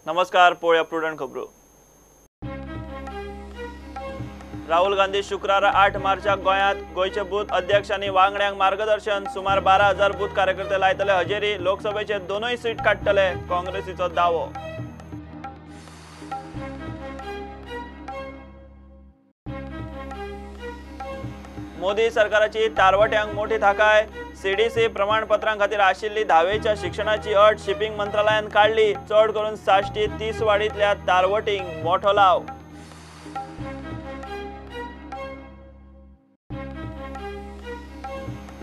नमस्कार, पळोवया प्रुडंट खबरो. राहुल गांधी शुक्रारा 8 मार्चाक गोंयांत गोंयचे बूथ अध्यक्ष आनी वांगड्यांक मार्गदर्शन. सुमार 12,000 बूथ कार्यकर्ते लायतले हजेरी. लोकसभेचे दोनूय सीट काडटले काँग्रेसीचो दावो. मोदी सरकाराची तारवट्यांक मोठी थाकाय. सीडीसी प्रमाणपत्रां खातीर आशिल्ली धावेच्या शिक्षणाची अट शिपिंग मंत्रालयान काडली. चड करून साश्टी तिसवाडींतल्या तारवटींक मोठो लाव.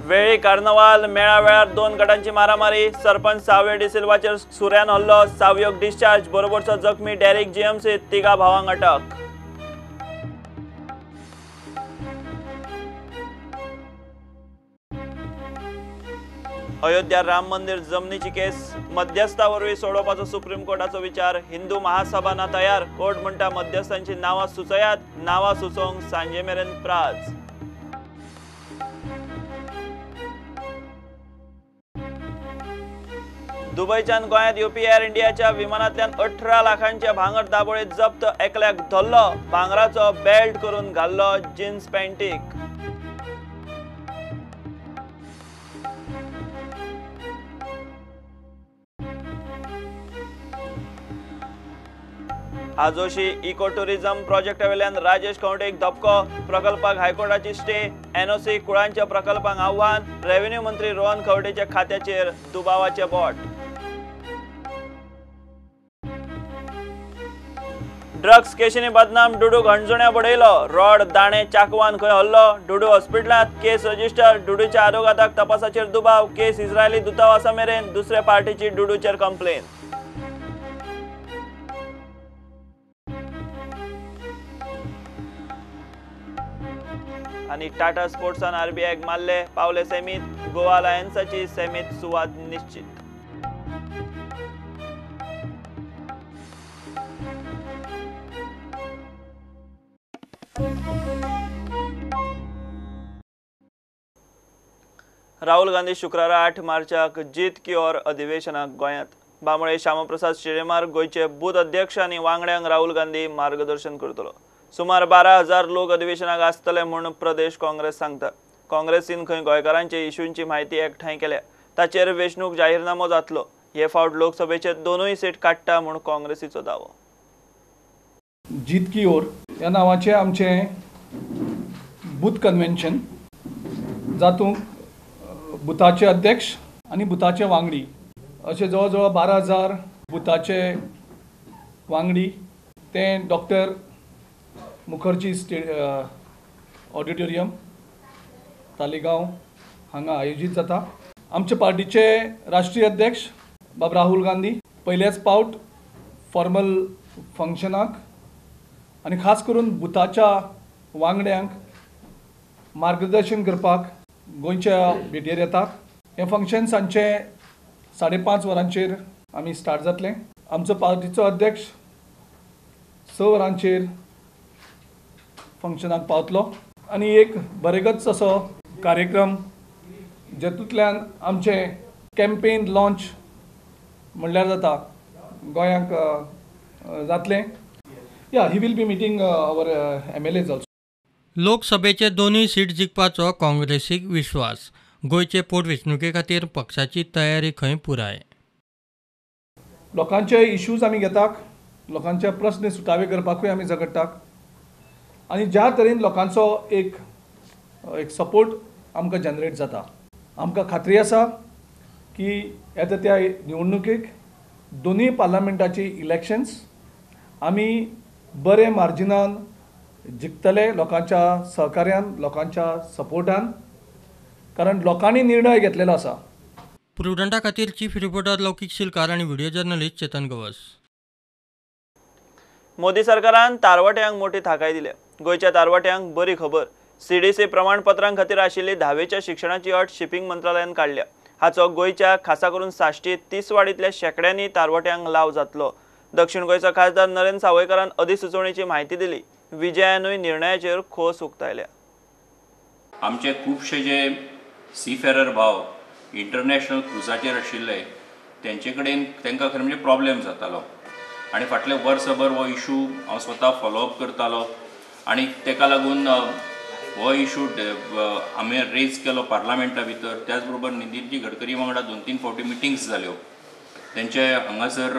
वेळी कार्नवाल मेळा वेळार 2 गटांची मारामारी. सरपंच सावयो डिसिल्वाचेर सुऱ्यान हल्लो. सावयोक डिस्चार्ज, बरोबरचो जखमी डेरिक जीएमसीत, तिगा भावांक अटक. अयोध्या राम मंदिर जमनीची केस मध्यस्था वरवीं सोडोवपाचो सुप्रीम कोर्टाचो विचार. हिंदू महासभा ना तयार. कोर्ट म्हणटा मध्यस्थांची नांवां सुचयात. नांवां सुचोवंक सांजे मेरेन प्राज. दुबयच्यान गोंयांत येवपी एअर इंडियाच्या विमानांतल्यान 18 लाखांचे भांगर दाबोळे जप्त. एकल्याक धरलो. भांगराचो बेल्ट करून घाल्लो जीन्स पॅन्टीक. आजोशी इको टुरिझम प्रोजेक्टा वेल्यान राजेश खंवटेक धपको. प्रकल्पाक हायकोर्टाची स्टे. एनओसी कुळांच्या प्रकल्पांक आव्हान. रेव्हेन्यू मंत्री रोहन खंवटेच्या खात्याचेर दुबावाचे बोट. ड्रग्स केशींनी बदनाम डुडूक हणजुण्या बडयलो. रॉड दाणे चाकवान खंय हल्लो. डुडू हॉस्पिटलांत केस रजिस्टर. डुडूच्या आदोगादाक तपासाचेर दुबाव. केस इस्रायली दुतावासा मेरेन. दुसरे पार्टीची डुडूचेर कंप्लेन. आनी टाटा स्पोर्ट्सान आरबीआयक मारले, पावले सेमीत. गोवा लायन्साची सेमीत सुवात निश्चित. राहुल गांधी शुक्रारा 8 मार्चाक जीत की ओर अधिवेशनाक गोंयांत. बांबोळे श्यामप्रसाद स्टेडियमार गोंयचे बूथ अध्यक्ष आनी वांगड्यांक राहुल गांधी मार्गदर्शन करतलो. सुमार 12,000 लोक अधिवेशनाक आसतले म्हूण प्रदेश काँग्रेस सांगता. काँग्रेसीन खंय गोंयकारांचे इशूंची म्हायती एकठांय केल्या. ताचेर वेंचणूक जाहीरनामो जातलो. हे फावट लोकसभेचे दोनूय सीट काडटा म्हूण काँग्रेसीचो दावो. जीत की ओर ह्या नांवाचें आमचें बूथ कन्व्हेन्शन जातूंत बुथाचे अध्यक्ष आनी बुथाचे वांगडी अशे जवळ जवळ 12,000 बुथाचे वांगडी ते डॉक्टर मुखर्जी ऑडिटोरियम तालिगांव हांगा आयोजीत जाता. आमचे पार्टीचे राष्ट्रीय अध्यक्ष बाब राहुल गांधी पयल्याच पावट फॉर्मल फंक्शनाक आनी खास करून बुथाच्या वांगड्यांक मार्गदर्शन करपाक गोंयच्या भेटेर येता. हें फंक्शन सांजचे 5:30 वरांचेर आमी स्टार्ट जातलें. आमचो पार्टीचो अध्यक्ष 6 वरांचेर फंक्शनाक पावतलो आनी एक बरेगच असो कार्यक्रम जेतूंतल्यान आमचें कॅम्पेन लॉन्च म्हणल्यार जाता गोंयांक जातलें. या he will be meeting our MLAs also. लोकसभेचे दोनूय सीट जिखपाचो काँग्रेसीक विश्वास. गोंयचे पोटवेंचणुके खातीर पक्षाची तयारी खंय पुराय. लोकांचे इश्यूज आमी घेतात, लोकांचे प्रस्न सुटावे करपाकूय आमी झगडटात आनी ज्या तरेन लोकांचो एक एक सपोर्ट आमकां जनरेट जाता, आमकां खात्री आसा की येता त्या निवडणुकेक दोनूय पार्लमेंटाची इलेक्शन्स आमी बरे मार्जिनान जिखतले, लोकांच्या सहकार्यान, लोकांच्या सपोर्टान, कारण लोकांनी निर्णय घेतलेलो आसा. प्रुडंटा खातीर चीफ रिपोर्टर लौकीक शिलकार आनी व्हिडिओ जर्नलिस्ट चेतन गवस. मोदी सरकारान तारवट्यांक मोठी थाकाय दिल्या. गोंयच्या तारवट्यांक बरी खबर. सीडीसी प्रमाणपत्रां खातीर आशिल्ली धावेच्या शिक्षणाची अट शिपिंग मंत्रालयान काडल्या. हाचो गोंयच्या खासा करून साश्टी तिसवाडींतल्या शेंकड्यांनी तारवट्यांक लाव जातलो. दक्षिण गोंयचो खासदार नरेंद्र सावयकारान अधिसुचोवणेची म्हायती दिली. विजयानूय निर्णयाचेर खोस उक्तायल्या. आमचे खुबशे जे सीफेरर भाव इंटरनॅशनल क्रुजाचेर आशिल्ले तेंचे कडेन तांकां खरें म्हणजे प्रॉब्लेम जातालो. आनी फाटले वर्सभर हो इशू हांव स्वता फॉलोअप करतालो आनी ताका लागून हो इशू आमी रेज केलो पार्लामेंटा भितर. त्याच बरोबर नितीनजी गडकरी वांगडा 2-3 फावटी मिटिंग्स जाल्यो. तेंचे हांगासर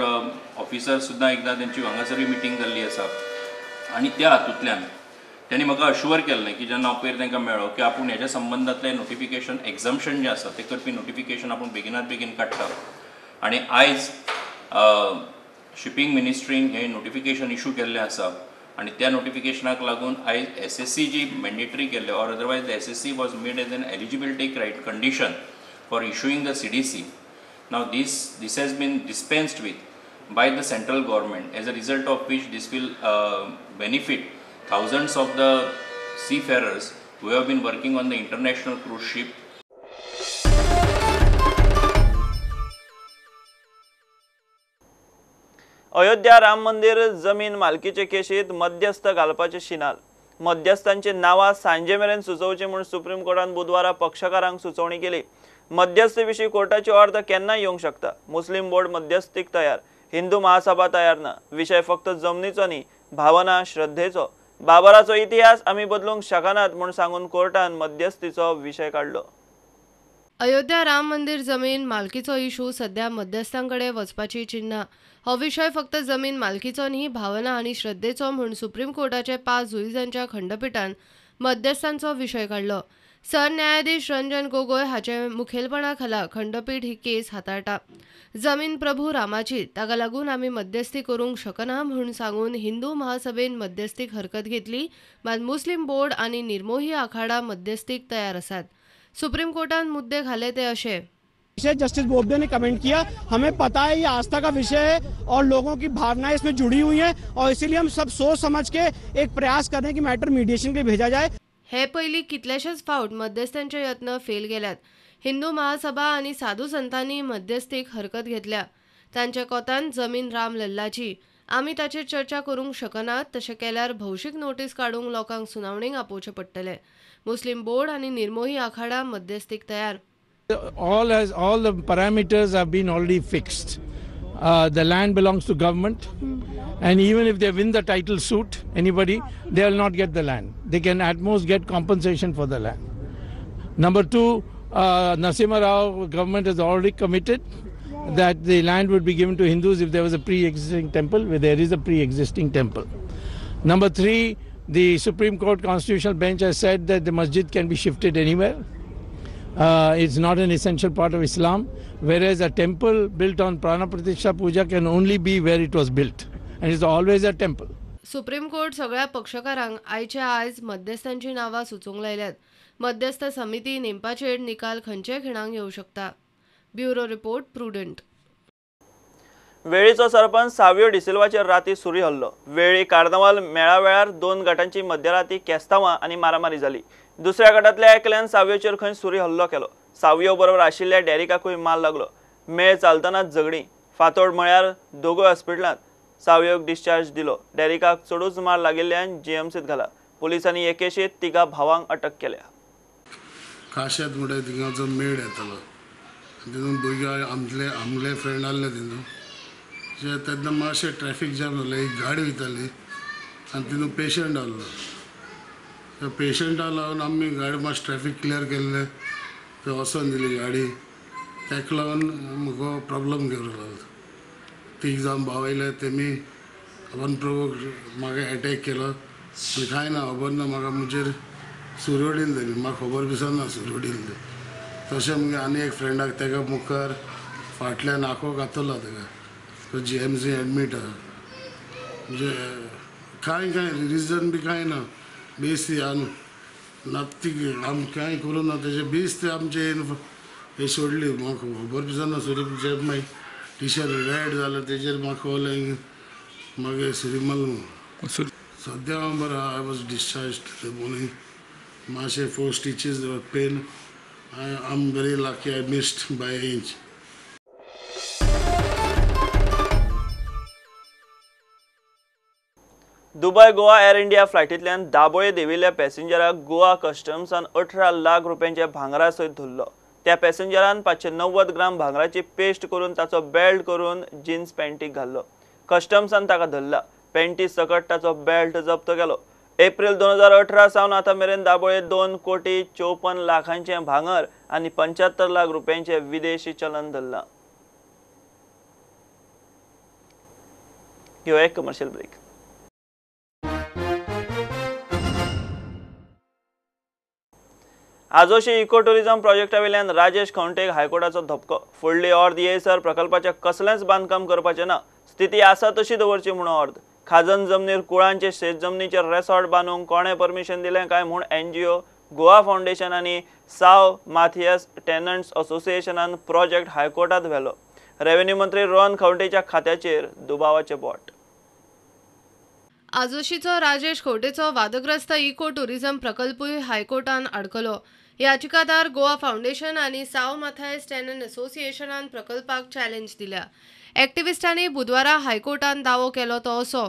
ऑफिसर सुद्दां एकदां तेंची हांगासरूय मिटींग जाल्ली आसा आनी त्या हातूंतल्यान त्यांनी म्हाका अश्युअर केल्लें की जेन्ना हांव पयर तांकां मेळ्ळो की आपूण हेज्या संबंदांतलें नोटिफिकेशन एग्जम्पशन जें आसा तें करपी नोटिफिकेशन आपूण बेगिनात बेगीन काडटा. आनी आयज शिपींग मिनिस्ट्रीन हें नोटिफिकेशन इशू केल्लें आसा आनी त्या नोटिफिकेशनाक लागून आयज SSC जी मॅन्डेटरी केल्लें or otherwise the SSC was made as an eligibility condition for issuing the CDC. Now this has been dispensed with by the central government, as a result of which this will benefit thousands of the seafarers who have been working on the international cruise ship. Ayodhya Ram Mandir जमीन मालकीचे केशीत मध्यस्थ घालपाचे शिनाल. मध्यस्थांची नांवां सांजे मेरेन सुचोवची म्हूण supreme कोर्टान बुधवारा पक्षकारांक सुचोवणी केली. मध्यस्थी विशीं कोर्टाची ऑर्द केन्नाय येवंक शकता. मुस्लीम बोर्ड मध्यस्थीक तयार, हिंदू महासभा तयार ना. विशय फक्त जमनीचो न्ही, भावना श्रद्धेचो. बाबराचो इतिहास आमी बदलूंक शकनात म्हूण सांगून कोर्टान मध्यस्थीचो विशय काडलो. अयोध्या राम मंदिर जमीन मालकीचो इशू सध्या मध्यस्थांकडे वचपाची चिन्हां. हो विशय फक्त जमीन मालकीचो न्ही, भावना आनी श्रद्धेचो म्हूण सुप्रीम कोर्टाचे 5 जुईजांच्या खंडपिठान मध्यस्थांचो विशय काडलो. सरन्यायाधीश रंजन गोगोय हाचे मुखेलपणा खाला खंडपीठ ही केस हाताळटा. जमीन प्रभू रामाची, ताका लागून आमी मध्यस्थी करूंक शकना म्हूण सांगून हिंदू महासभेन मध्यस्थीक हरकत घेतली. मात मुस्लीम बोर्ड आनी निर्मोही आखाडा मध्यस्थीक तयार आसात. सुप्रीम कोर्टान मुद्दे घाले ते अशे. जस्टिस बोबडे ने कमेंट किया, हमें पता है ये आस्था का विषय है और लोगों की भावनाएं इसमें जुड़ी हुई हैं और इसीलिए हम सब सोच समझ के एक प्रयास कर रहे हैं कि मैटर मीडिएशन के लिए भेजा जाए. हे पयलीं कितलेशेच फावट मध्यस्थांचे यत्न फेल गेल्यात. हिंदू महासभा आनी साधू संतांनी मध्यस्थीक हरकत घेतल्या. तांच्या कोतान जमीन राम लल्लाची, आमी ताचेर चर्चा करूंक शकनात. तशें केल्यार भौशीक नोटीस काडूंक लोकांक सुनावणेक आपोवचें पडटलें. मुस्लीम बोर्ड आनी निर्मोही आखाडा मध्यस्थीक तयार. All the parameters have been already fixed. The land belongs to government, and even if they win the title suit, anybody, they will not get the land. They can at most get compensation for the land. Number 2, Narasimha Rao government has already committed that the land would be given to Hindus if there was a pre-existing temple, where there is a pre-existing temple. Number 3, the Supreme Court Constitutional Bench has said that the masjid can be shifted anywhere. It's not an essential part of Islam, whereas a temple built on Prana Pratishtha Puja can only be where it was built, and it's always a temple. Supreme court सगळ्या पक्षकारांक आयचे आयज मध्यस्थांची नांवां सुचोवंक लायल्यात. मध्यस्थ समिती नेमपाचेर निकाल खंयच्याय खिणाक येवंक शकता. Bureau report, Prudent. वेळीचो sarpanch Savio डिसिल्वाचेर राती सुरी हल्लो. वेळी कार्नावाल मेळा वेळार 2 गटांची मध्यराती केस्तांवां आनी मारामारी जाली. दुसऱ्या गटांतल्या एकल्यान सावियोचेर खंय सुरी हल्लो केलो. सावियो बरोबर आशिल्ल्या डॅरिकाकूय मार लागलो. मेळ चलतनाच झगडीं. फातोड म्हळ्यार दोगूय हॉस्पिटलांत. सावियोक डिस्चार्ज दिलो. डॅरिकाक चडूच मार लागिल्ल्यान जीएमसीत घाला. पुलिसांनी हे केशींत 3 भावांक अटक केल्या. काशेत म्हणल्यार थिंगाचो मेळ येतालो, तितून भुरगे आमले आमले फ्रेंड आहले तितून तेन्ना मातशें ट्रॅफीक जाम जालें. एक गाडी वयताली आनी तितून पेशंट आहलो. त्या पेशंटा लागून आमी गाडी मातशें ट्रॅफीक क्लियर केल्लें, ते वचोन दिली गाडी. ताका लागून म्हाका प्रॉब्लम घेवन लागलो. 3 जावन भाव येयले, तेमी अनप्रोवोक म्हाका एटॅक केलो आनी कांय ना खबर ना म्हाका म्हजेर सुरयो दिले तेमी, म्हाका खबर बी ना सुरयो दिले. तशें मुगे आनी एक फ्रेंडाक ताका मुखार फाटल्यान आखो घातलो ताका, तो GMC admit आसा. म्हणजे कांय कांय रिजन बी कांय ना, बेस ती नथींग आम कांय करूं ना तेजे बेस ते आमचे हे सोडली. म्हाका खबर बी ना सुरी मागीर टिशर्ट रेड जालें तेजेर म्हाका कळ्ळें मागीर सुरी मारलो. सद्या हांव बरो, I was discharge morning. मातशें 4 stitches pain. I am very lucky, I missed by inch. Dubai Goa Air India फ्लायटींतल्यान Dabolim देंविल्ल्या पॅसेंजराक Goa कस्टम्सान 18 lakh रुपयांच्या भांगरा सयत धरलो. त्या पॅसेंजरान 590 ग्राम भांगराची पेस्ट करून ताचो बेल्ट करून जीन्स पॅन्टीक घाल्लो. कस्टम्सान ताका धरला. पेंटी सकट ताचो बेल्ट जप्त केलो. एप्रिल 2018 सावन आतां मेरेन दाबोळे 2 कोटी 54 लाखांचें भांगर आनी 75 लाख रुपयांचें विदेशी चलन धरलां. घेवया एक कमर्शियल ब्रेक. आजोशी इको टुरिझम प्रोजेक्टा वयल्यान राजेश खवंटेक हायकोर्टाचो धपको. फुडली अर्द येयसर प्रकल्पाचें कसलेंच बांदकाम करपाचें ना, स्थिती आसा तशी दवरची म्हूण अर्द. खाजन जमनीर कुळांचे शेत जमनीचेर रेसॉर्ट बांदूंक कोणें परमिशन दिलें काय म्हूण एनजीओ गोवा फावंडेशन आनी साव माथियस टेनंट्स असोसिएशनान प्रोजेक्ट हायकोर्टांत व्हेलो. रेव्हेन्यू मंत्री रोहन खवंटेच्या खात्याचेर दुबावाचें बोट. आजोशीचो राजेश खवंटेचो वादग्रस्त इको टुरिझम प्रकल्पूय हायकोर्टान आडकलो. याचिकादार गोवा फावंडेशन आनी साव माथायस टेनंट असोसिएशनान प्रकल्पाक चॅलेंज दिल्या. एक्टिविस्टांनी बुधवारा हायकोर्टान दावो केलो तो असो: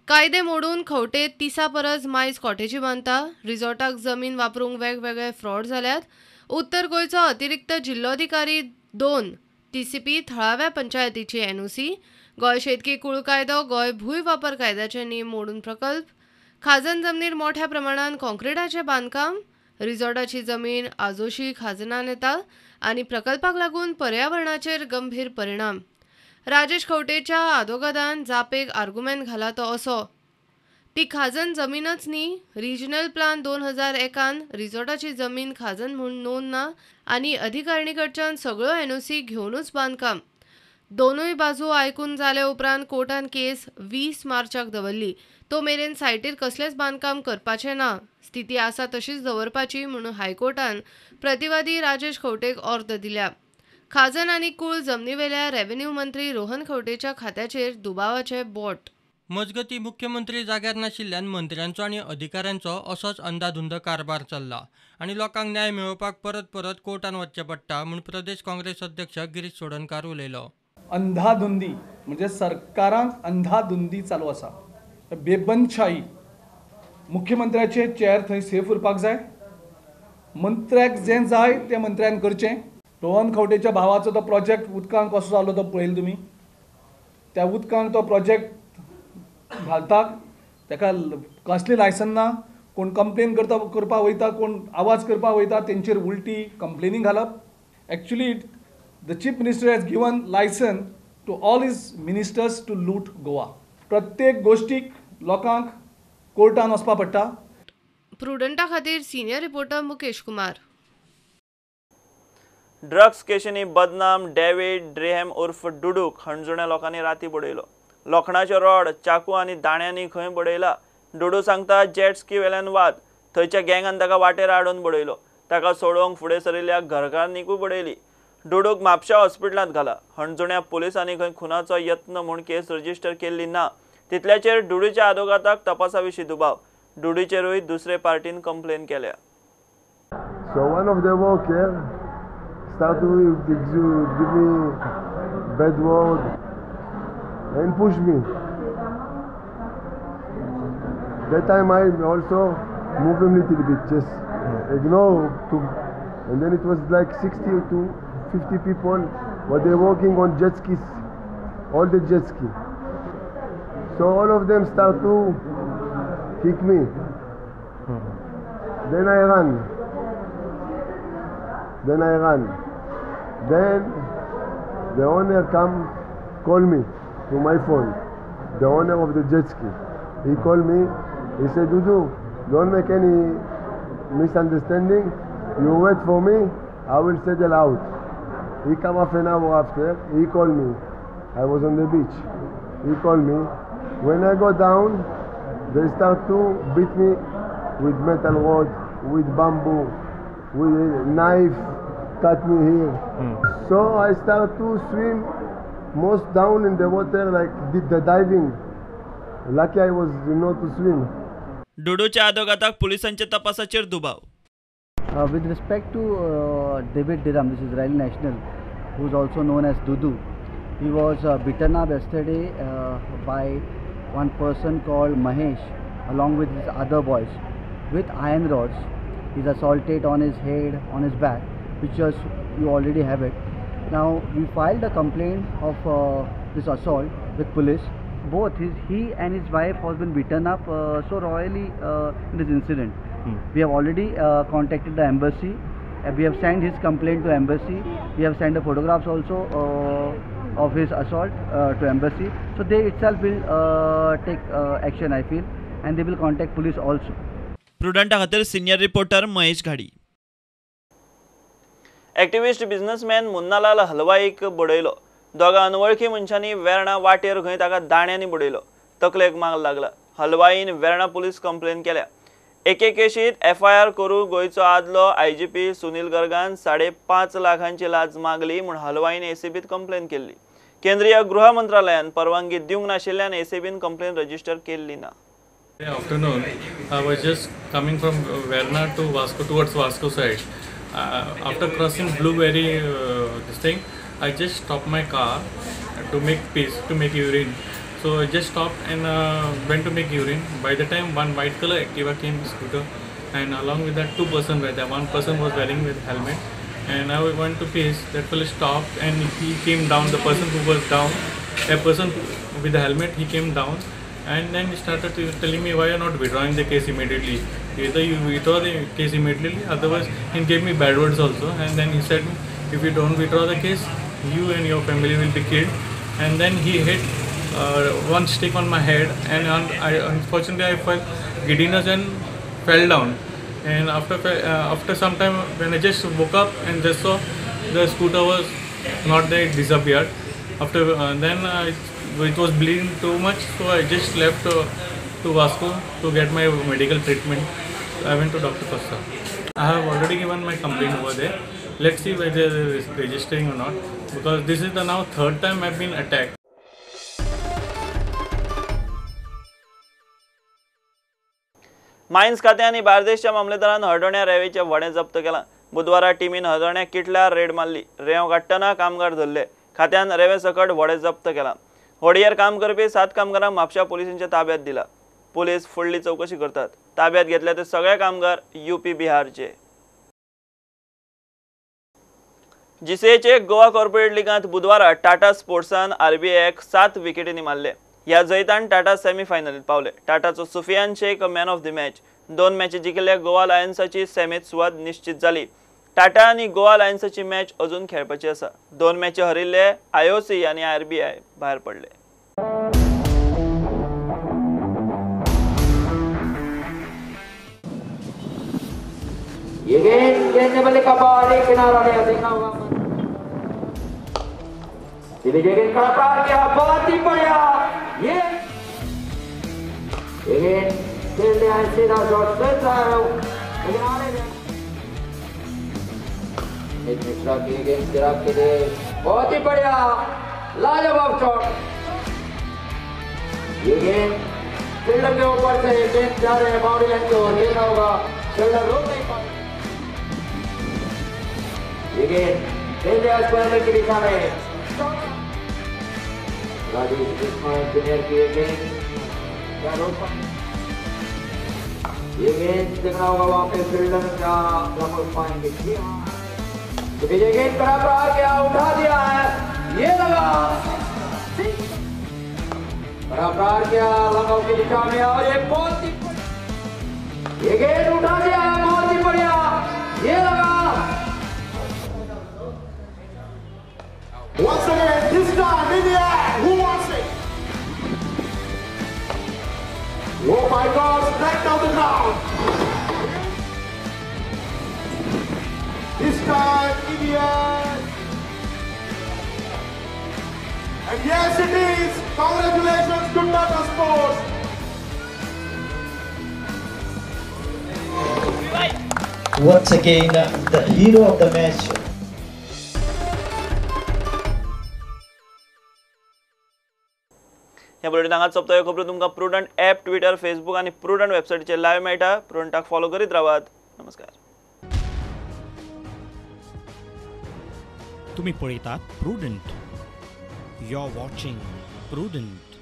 कायदे मोडून खवटे 30 परस मायज कॉटेजी बांदता, रिसॉर्टाक जमीन वापरूंक वेगवेगळे फ्रॉड जाल्यात. उत्तर गोंयचो अतिरिक्त जिल्लोधिकारी 2 TCP थळाव्या पंचायतीची NOC, Goa शेतकी कुळ कायदो, गोंय भूंय वापर कायद्याचे नेम मोडून प्रकल्प, खाजन जमनीर मोठ्या प्रमाणात कॉन्क्रिटाचें बांदकाम, रिसॉर्टाची जमीन आजोशी खाजनान येता आनी प्रकल्पाक लागून पर्यावरणाचेर गंभीर परिणाम. राजेश खवटेच्या आदोगादान जापेक आर्गुमेंत घाला तो असो: ती खाजन जमीनच न्ही, रिजनल प्लान 2001 रिसॉर्टाची जमीन खाजन म्हूण नोंद ना आनी अधिकारिणी कडच्यान सगळ्यो एनओसी घेवनूच बांदकाम. दोनूय बाजू आयकून जाले उपरांत कोर्टान केस 20 मार्चाक दवरली. तो मेरेन सायटीर कसलेंच बांदकाम करपाचें ना, स्थिती आसा तशीच दवरपाची म्हूण हायकोर्टान प्रतिवादी राजेश खवटेक ऑर्द दिल्या. खाजन आनी कुळ जमनीवेल्या रेव्हेन्यू मंत्री रोहन खवटेच्या खात्याचेर दुबावाचें बोट. मजगती मुख्यमंत्री जाग्यार नाशिल्ल्यान मंत्र्यांचो आनी अधिकाऱ्यांचो असोच अंदाधुंद कारभार चल्ला आनी लोकांक न्याय मेळोवपाक परत परत कोर्टान वचचें पडटा म्हूण प्रदेश काँग्रेस अध्यक्ष गिरीश चोडणकार उलयलो. अंधाधुंदी म्हणजे सरकारांत अंधाधुंदी चालू आसा, बेबंदशाही. मुख्यमंत्र्याचे चेअर थंय सेफ उरपाक जाय, मंत्र्याक जें जाय तें मंत्र्यान करचें. रोहन खवटेच्या भावाचो तो प्रोजेक्ट उदकांत कसो जालो तो पळयलो तुमी. त्या उदकांत तो प्रोजेक्ट घालता, ताका कसली लायसन ना, कोण कंप्लेन करपाक वयता, कोण आवाज करपाक वयता, तेंचेर उलटी कंप्लेनी घालप. Actually the chief minister has given licence to all his ministers to loot Goa. प्रत्येक गोष्टीक लोकांक कोर्टान वचपा पडटा. प्रुडंटा खातीर senior reporter Mukesh Kumar. Drugs केशींनी बदनाम डेव्हिड ड्रेहम उर्फ डुडूक हणजुण्या लोकांनी राती बडयलो. लोखणाच्यो रॉड, चाकू आनी दाण्यांनी खंय बडयला. डुडू सांगता जेट स्की वेल्यान वाद, थंयच्या गँगान ताका वाटेर हाडून बडयलो. ताका सोडोवंक फुडें सरिल्ल्या घरकान्नीकूय बडयली. डुडूक म्हापशा हॉस्पिटलांत घाला. हणजुण्या पुलिसांनी खंय खुनाचो यत्न म्हूण केस रजिस्टर केल्ली ना. तितल्याचेर डुडूच्या आदोगाताक तपासा विशीं दुबाव. डुडूचेरूय दुसरे पार्टीन कंप्लेन केल्या. So one of the worker start to give me bad word and push me. That time I also move him little bit, just ignore to, and then it was like 60 to 50 people what they working on jet skis, all the jet ski. So all of them start to kick me. Then I run. Then the owner come call me to my phone, the owner of the jet ski. He called me, he said, Dudu, don't make any misunderstanding. You wait for me, I will settle out. He come half an hour after, he called me. I was on the beach. He called me. When I go down, they start to beat me with metal rod, with bamboo, with a knife, cut me here. So I start to swim most down in the water, like did the diving. Lucky I was to swim. डुडूच्या आदोगाताक पोलिसांच्या तपासाचेर दुबाव. With respect to David Diram, this Israeli national, who is also known as Dudu, he was beaten up yesterday by one person called Mahesh, along with his other boys, with iron rods. He's assaulted on his head, on his back, pictures you already have it. Now we filed a complaint of this assault with police. Both he and his wife has been beaten up so royally in this incident. We have already contacted the embassy. We have sent his complaint to embassy. We have sent the photographs also of his assault to embassy. So they itself will take action, I feel, and they will contact police also. प्रुडंटा खातीर senior reporter Mahesh Ghadi. Activist businessman Munnalal हलवाईक बडयलो. दोगा अनवळखी मनशांनी वेर्णा वाटेर खंय ताका दाण्यांनी बडयलो. तकलेक माग लागला. हलवाईन वेर्णा पुलीस कंप्लेन केल्या. एके केशीत एफआयआर करू गोंयचो आदलो आयजीपी सुनील गर्गान 5.5 लाखांची लाच मागली म्हूण हलवाईन एसीबीत कंप्लेन केल्ली. केंद्रीय गृह मंत्रालयान परवानगी दिवंक नाशिल्ल्यान एसीबीन कंप्लेन रजिस्टर केल्ली ना. Afternoon, I was just coming from Verna to Vasco towards Vasco side. After crossing Blueberry this thing, I just stopped my car to make piss, to make urine. So I just stopped and went to make urine. By the time one white color Activa came, scooter, and along with that two person were there. One person was wearing with helmet, and I went to piss. That fellow stopped and he came down. The person who was down, a person with the helmet, he came down. And then he started telling me, why you are not withdrawing the case immediately? Either you withdraw the case immediately, otherwise he gave me bad words also. And then he said, if you don't withdraw the case, you and your family will be killed. And then he hit one stick on my head, and unfortunately I felt giddiness and fell down. And after some time, when I just woke up and just saw the scooter was not there, it disappeared. After then it was bleeding too much, so I just left to Vasco to get my medical treatment. I went to Dr. Costa. I have already given my complaint over there. Let's see whether it is registering or not, because this is the now third time I've been attacked. Mines खात्या आनी बार्देशच्या मामलेदारान हळदोण्या रेंवेचें व्हडें जप्त केलां. बुधवारा टिमीन हळदोण्या किटल्यार red मारली. रेंव काडटना कामगार धरले. खात्यान रेंवे सकट व्हडें जप्त केलां. होडयेर काम करपी 7 कामगारांक म्हापशा पुलिसांच्या ताब्यात दिला. पुलीस फुडली चौकशी करतात. ताब्यात घेतले ते सगळे कामगार युपी बिहारचे. जीसीएचे गोवा कॉर्पोरेट लिगांत बुधवारा टाटा स्पोर्ट्सान आरबीआयक 7 विकेटींनी मारले. ह्या जैतान टाटा सेमीफायनलीत पावले. टाटाचो Sufiyan Shaikh man of the match. 2 मॅची जिखिल्ल्या गोवा लायन्साची सेमीत सुवात निश्चित जाली. टाटा आनी गोवा लायन्साची मॅच अजून खेळपाची आसा. 2 मॅची हरिल्ले आयओसी आनी आरबीआय भायर पडले. ये गेंद गेंदने वाले का बाहर एक किनारा नहीं देखा होगा। ये गेंद खड़ा पार किया, बहुत ही बढ़िया। ये गेंद खेलने आए सीधा शॉट फिर लेकिन आने एक मिश्रा की गेंद चिराग के लिए बहुत ही बढ़िया लाजवाब शॉट। ये गेंद फील्डर के ऊपर से गेंद जा रहे हैं बाउंड्री लाइन की ओर, खेलना होगा, फील्डर रोक नहीं पाए। ये गेंद खेल दिया स्क्वायर की दिशा में, राजेश कृष्णा जूनियर की ये गेंद क्या रोक पाए। ये गेंद देखना होगा वहां पे फील्डर क्या रोक पाएंगे। जी हाँ, तो विजय गेंद कड़ा प्रहार किया, उठा दिया है, ये लगा बड़ा प्रहार किया लगाव की दिशा में और ये बहुत ही ये गेंद उठा दिया है, बहुत ही बढ़िया, ये लगा। Once again, this time in the air, who wants it? Oh my God, straight down the ground. This time in the air. And yes, it is. Congratulations to Tata Sports. Once again, the hero of the match. ह्या bulletin हांगाच सोंपता. ह्यो खबरो तुमकां prudent app, Twitter, Facebook आनी prudent वेबसायटीचेर live मेळटा. प्रुडंटाक follow करीत रावात. नमस्कार. तुम्ही पळयतात Prudent. You are watching Prudent.